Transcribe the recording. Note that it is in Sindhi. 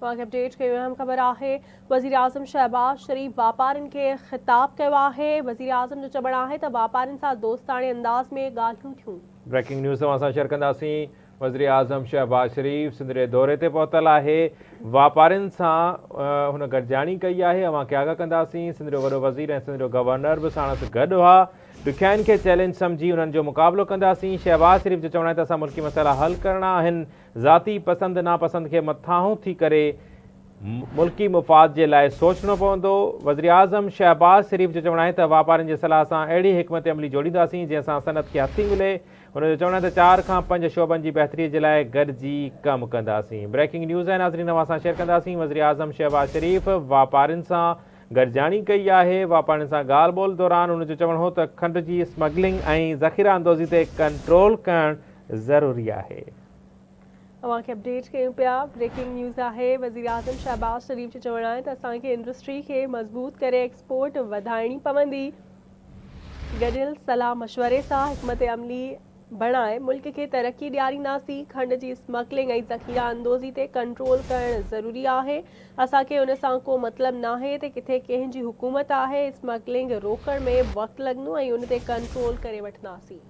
اوهان کي اپڊيٽ ڪيون اهم خبر آهي وزيراعظم شهباز شريف واپارين کي خطاب ڪيو آهي وزيراعظم جو چوڻ آهي ته واپارين سان دوستاڻي انداز ۾ ڳالهيون ٿيون. بريڪنگ نيوز اوهان سان شيئر ڪنداسين وزيراعظم شهباز شريف سنڌ جي دوري تي پهتل آهي واپارين سان هن گڏجاڻي ڪئي آهي اوهان کي آگاهه ڪنداسين سنڌ جو وڏو وزير ۽ سنڌ جو گورنر به ساڻس گڏ هئا ڏکيائين کي چئلينج سمجهي انهن جو مقابلو ڪنداسين شهباز شريف جو چوڻ آهي ته اسان ملڪي مسئلا حل ڪرڻا آهن ذاتي پسند ناپسند کي مٿانهون ٿي ڪري ملڪي مفاد جي لاء سوچڻو پوندو. وزيراعظم شهباز شريف جو چوڻ آهي ته واپارين جي صلاح سان اهڙي حڪمت عملي جوڙينداسين جنهن سان صنعت کي هٿي ملي. هن جو چوڻ آهي ته چار کان پنج شعبن جي بهتري جي لاء گڏجي ڪم ڪنداسين. بريڪنگ نيوز آهي ناظرين اوهان سان شيئر ڪنداسين وزيراعظم شهباز شريف واپارين سان گڏجاڻي ڪئي آهي. واپارين سان ڳالهه ٻولهه دوران هن جو چوڻ هو ته کنڊ جي اسمگلنگ ۽ ذخيره اندوزي تي ڪنٽرول ڪرڻ ضروري آهي. اوهان کي اپڊيٽ ڪيون پيا بريڪنگ نيوز آهي وزيراعظم شهباز شريف جو چوڻ آهي ته اسان کي انڊسٽري کي مضبوط ڪري ايڪسپورٽ وڌائڻي پوندي گڏيل صلاح مشوري سان حڪمت عملي بڻائي ملڪ کي ترقي ڏيارينداسين کنڊ جي اسمگلنگ ۽ ذخيره اندوزي تي ڪنٽرول ڪرڻ ضروري آهي اسان کي ان سان ڪو مطلب ناهي ته ڪٿي ڪنهن جي حڪومت آهي اسمگلنگ روڪڻ ۾ وقت لڳندو ۽ ان تي ڪنٽرول ڪري وٺنداسين.